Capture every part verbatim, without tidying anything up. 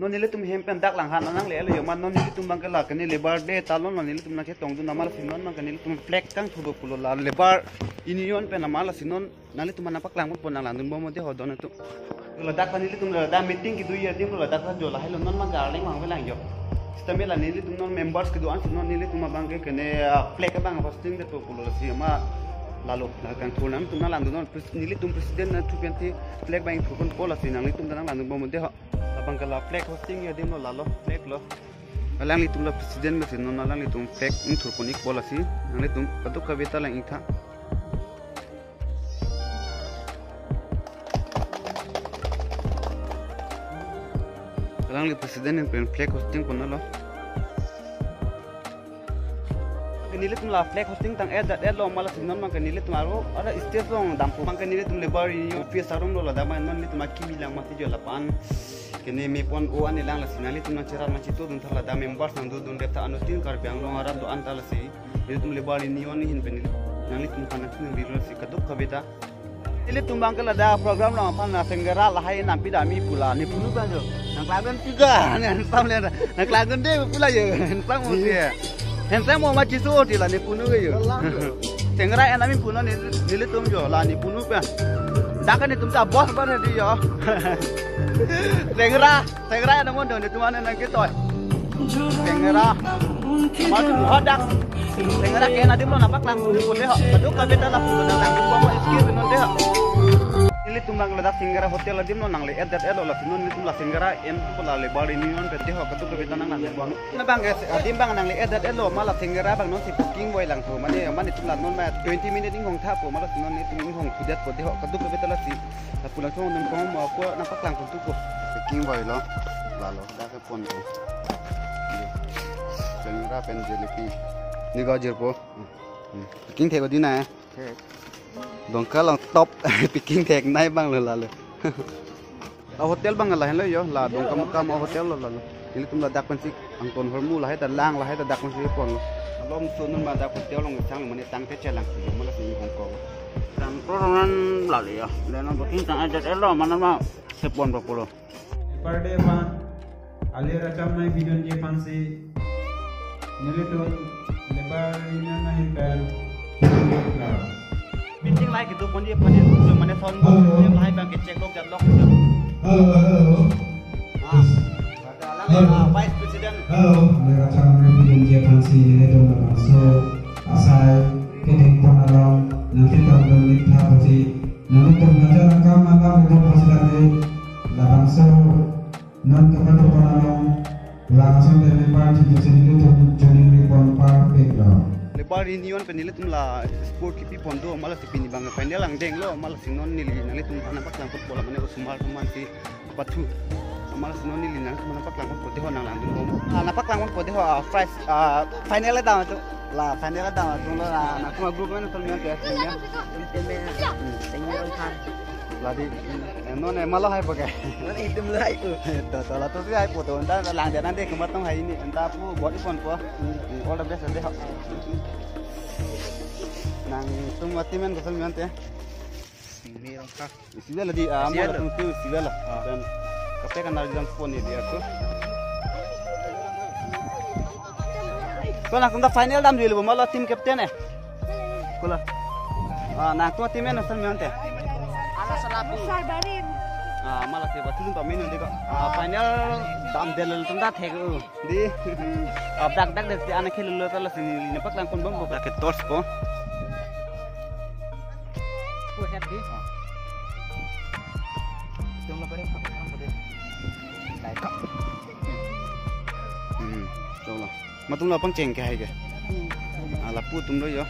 Non nelitum hem pen dak lang han nang le lo yo ma non nelitum abang ke la ke ne Labour Day ta lo non nelitum nangchetongdun amat lasi non abang ke nelitum flag kangthur pulo la Labour Union pen amat lasi non nanglitum aphan nangpaklang pon nang langdun bom de ho don atum. Ladak ta nelitum ladak meeting kedo adim ladak ta jo lahai lo non abang ke arleng abang avelang jo. Sitame la nelitum non members kedo-an si non nelitum abang ke ke ne ah, flag abang hosting det pulo lasi ma lalo la kangthur nangtum nang langdun non pres- nelitum president nangthu pen te flag abang thur ponpo lasi nanglitum ta nang langdun bom de ho. Abang ke la flag hosting adim lo lalo flag lo. Alanglitum la president masi non alanglitum flag ingthur pon ikpo lasi. Nanglitum kadokave ta lang ingtha. Alangli president pen flag hosting pon lo. Ke nelitum la flag hosting tang et dat et lo amat lasi non abang ke nelitum aro ada stage along dampo abang ke nelitum Labour Union office arum lo ladak ma non nelitum akimi lang mati jo lapen. Ke ne me pon o an elang lasi nanglitum nangcherap nangchetongdun tha ladak members nangdodun det ta anuttin Karbi Anglong arat do-an ta lasi. Nelitum Labour Union ahin pen nanglitum aphan nangchiningri lo lasi kadokave ta. Nelitum abang ke ladak program along aphan na sengkera lahai nampi dami pu la ne punu abang jo. Nangklangdun tiga ne handsome le nangklangdun de pu la yo handsome mo de. Handsome mo ma chiso ti la ne punu ke yo. Sengkera en amin punu ne nelitum jo la ne punu pe. Dak ke netum ta boss abang di yo. Sengkera Sengkera ya namun dong itu mana nang kita. Sengkera. Mati hadak. Sengkera ke adim lo nangpaklang pon de ho. Kadokave ta la pun nang nang pun mo iskir non de ho. Nelitum abang ladak Sengkera hotel adim lo nang le et dat et lo lasi non nelitum la Sengkera en pu la Labour Union pen de ho kadokave ta nang nang pun. Na abang ke adim abang nang le et dat et lo amat la Sengkera abang non si booking boy lang pu mane mane tum la non ma twenty minute inghong tha pu amat lasi non nelitum inghong pudet po de ho kadokave ta lasi. Lapu langsung nang kong mo ko nangpaklang pon tu ko. Booking boy lo. Lalo dak ke pon ko. Sengkera pen jelebi. Ne ga jirpo. Booking thek ko di na. Dongka along top booking thek nai abang lo lalo. A hotel abang lahen lo yo la Dongkamukam a hotel lo lalo. Nelitum ladak pensi angton hormu lahai ta lang lahai ta dak pensi pon lo. Alom sunun ma dak hotel along sang mane tang te chelang si amat lasi hong ko. Tang ko rongan lalo yo. Lena booking tang ajat elo mana ma sepon pulo. Labour Day aphan, alir acham nai bidun ji aphansi, nelitum Labour Union ahin pen, meeting lahai kedo pon ji aphan nelitum mane son lahai abang ke check lok jat lok. Hello, hello. Ah, Hello. Vice President. Hello, alir acham nai bidun ji aphansi, nelitum labangso asai keding pon along, nangchetongdun ik tha pusi, nelitum najar akam alam nelitum pusi lagi, labangso non kepatu pon along, la asonte member chitu si nelitum chiningri pon parpik lo. Labour Union pen nelitum la sport kipi pon do amat lasi pini abang final angdeng lo amat lasi non neli nanglitum aphan nangpaklang pon pu la mane osomar atum aphansi pathu. Amat lasi non neli nanglitum aphan nangpaklang pon pu de ho nang langdun bom. Ah, nangpaklang pon pu de ho ah, prize ah, final dam atum. La final dam atum lo la nangtum a group men atum men ke atum ya. Sengkera Rongphar. Ladi, eh, non eh, malo hai po ke? Non itum lo hai po. To, to, latum si hai po to, anta lang dia nanti kematong hai ne, anta pu buat ipon po. All the best, ante ho. Nangtum a team men kosonmi ante? Singmi Rongphar. Isi bela di, ah, Isi mo bela. Latum tu isi bela. Ah. Dan kape kan dari jam sepuluh ni dia tu. Ko nangtum ta final damji lo bo, malo team captain eh. Ko la. Ah, nangtum team en asal mion te. Ala salapu. Sarbarim. Ah, amat lasi ba tulung pamin de ko. Ah, final damde lo tum ta thek o. Di. Ah, dak dak de ana khel lo ta lasi ne nangpaklang pon bom bo ke torch ko. Ko het di. Tum lo bare apa apa de. Dai ko. Hmm, to la. Matum la pangcheng ke hai ke. Ah, lapu atum lo yo.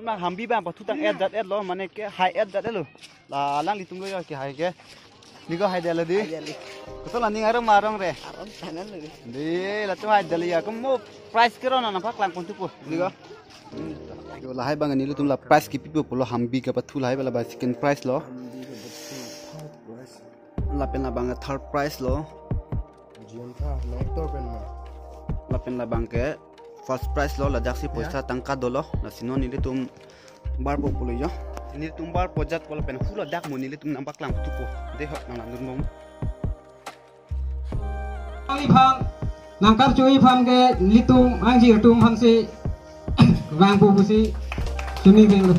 Nang hambi abang pathu tang et jat et lo, mane ke hai et jat et lo. La alanglitum lo yo ke hai ke. Ne ko hai det lo di. Hai det lo. Koson la ning arong ma arong re. Arong tanan lo di. Di latum hai det lo ya. Komo prize ke ron nangpaklang pon tu ko. Ne ko. Yo lahai abang nelitum la prize kipi po pulo hambi kepathu lahai abang la second prize lo. Lapen labang third prize lo. Lapen labang ke first prize lo, ladak si poisa tangka dolo. Lasi non nelitum barpo pulo jo. Nelitum barpo jat ko lapen hula dak mo nelitum nangpaklang thupo. Dei ho, nang nang dun bom. Alangli aphan, nangkarcho-i aphan ke nelitum angjir atum aphansi vangpo pusi choningri lo.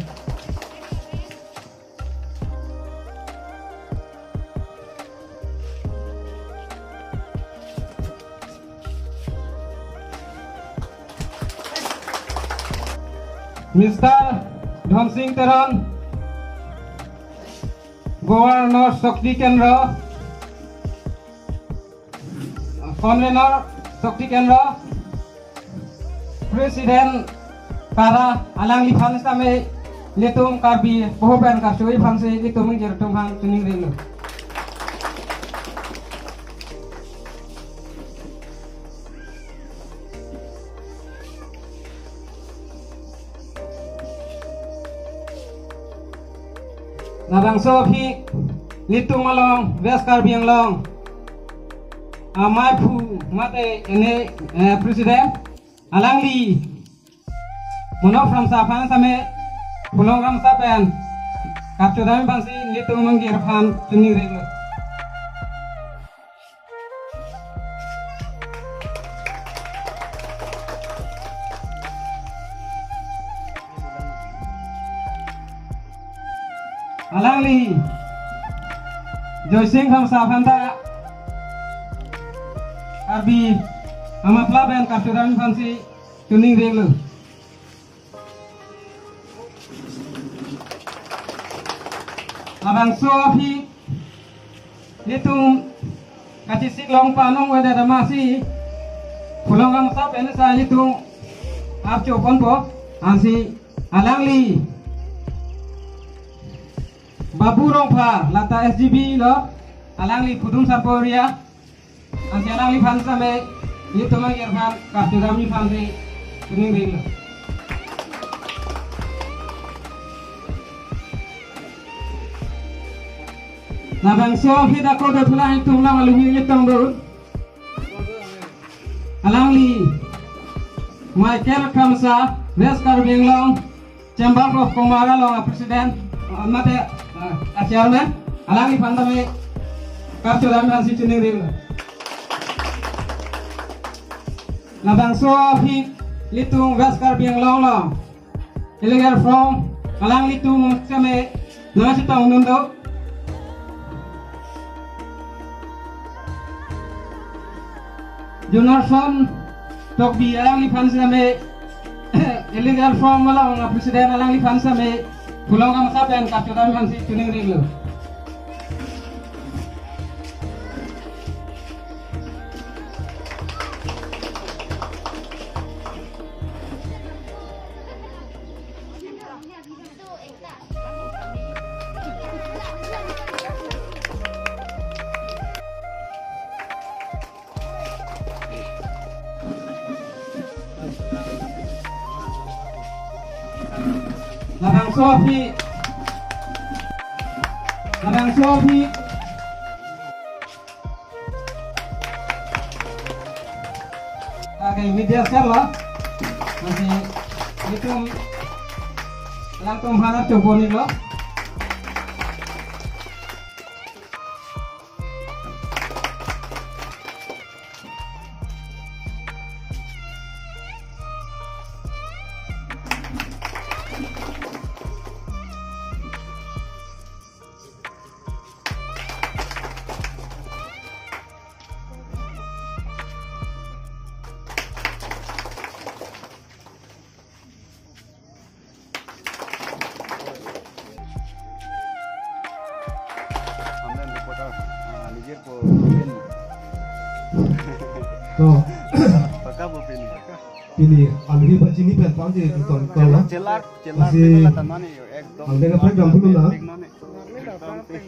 Mister Dhonsing Teron, Governor Shakti Kendra, Convener Shakti Kendra, President Kara, alangliphan sitame nelitum Karbi poho pen karcho-i aphansi nelitum ingjir atum aphan choningri lo. Labangso aphi nelitum along West Karbi Anglong amei aphu mate ene, eh, President alangli Monok Kramsa aphan sitame Pulong Kramsa pen karchodam aphansi nelitum ingjir aphan choningri lo. Alangli Joysing Kramsa aphan ta Karbi Amapla pen karchodam aphansi choningri lo. Labangso aphi nelitum kachesik long panong wedet amatsi Pulong Kramsa pen sa nelitum archo ponpo, ansi alangli Babu Rongphar, lata S G B lo, alangli Pudum Sarpo area, ansi alangliphan sitame nelitum ingjir aphan karchodam aphansi choningri lo. Labangso aphi dako dothulang itum lang alumi nelitum dun. Alangli Michael Kramsa, West Karbi Anglong Chamber of Commerce along a-president, uh, mate, uh, a-chairman, alangliphan tame karchodam aphansi choningri lo. Labangso aphi nelitum West Karbi Anglong along illegal form alanglitum sitame nangchetong dun do. Jonathan Tokbi alangliphan sitame illegal form along a-president alangliphan sitame Pulong Kramsa pen karchodam aphansi choningri lo. Labangso aphi, labangso aphi. Oke, media cell lo. Masih itu langsung mana coba nih lo. Hamren reporter, ah, নিজের পো-, To. Paka bo pin. Pini alwi bajini pen pang je ton ton la. Chelar, chelar. Asi pin la tanmani ekdom. Ang dengar program dulu lah. Pin mane. Ekdom pin.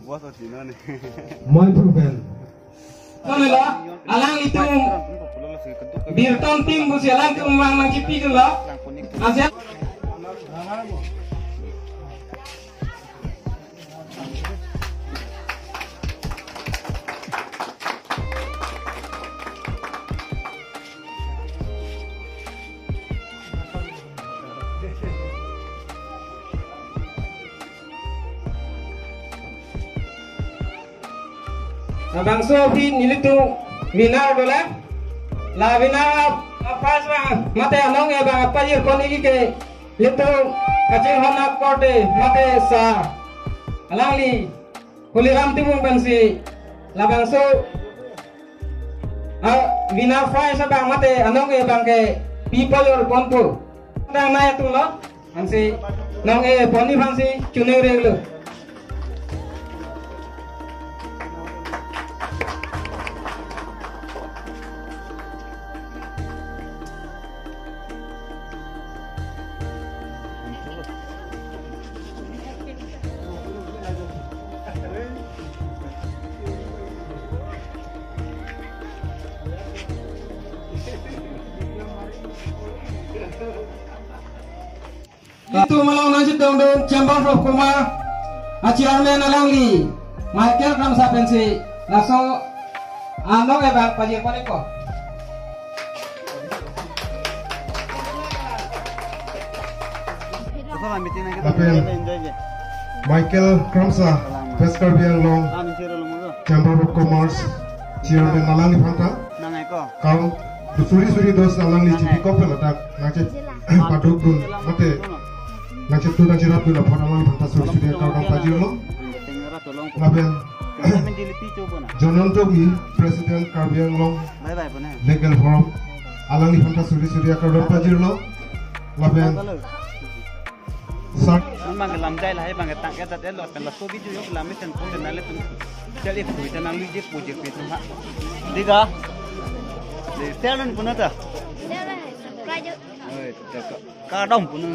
Bos ati nane. Mai program. Tonela, alanglitum birton tim pusi alanglitum mang mang kipi dun lo. Ansi. Asia. Labangso aphi nelitum winner dolang. La winner a-prize abang mate anong-e abang pajirpon-ikji ke ilitum kachinghon akorte mate sir, alangli Holiram Timung pensi labangso a-winner prize abang mate anong-e abang ke pi pajirponpo. Tang nai atum lo, ansi nong-e ponji aphansi choningri-iklo. Ilitum along nangchedondun Chamber of Commerce a-chairman alangli Michael Kramsa pensi laso anong-e abang pajirpon-ikpo. Lapen Michael Kramsa, West Karbi Anglong Chamber of Commerce chairman, alangliphan ta, kaun suri suri dos alangli chepikok pen ladak nangchepadukdun mate nangchetun nangcherapdun apot alangliphan ta suri suri akardom pajirlo. Lapen John Nontogi, President Karbi Anglong Legal Forum, alangliphan ta suri suri akardom pajirlo. Lapen sir, non bang lamjai lahai bang tang ke tat lo pen laso video yo lam mesen pun nale tum. Chali pui ta nangluji puji pi tum ha. Diga. De sir non punata. Oi, kardom punang.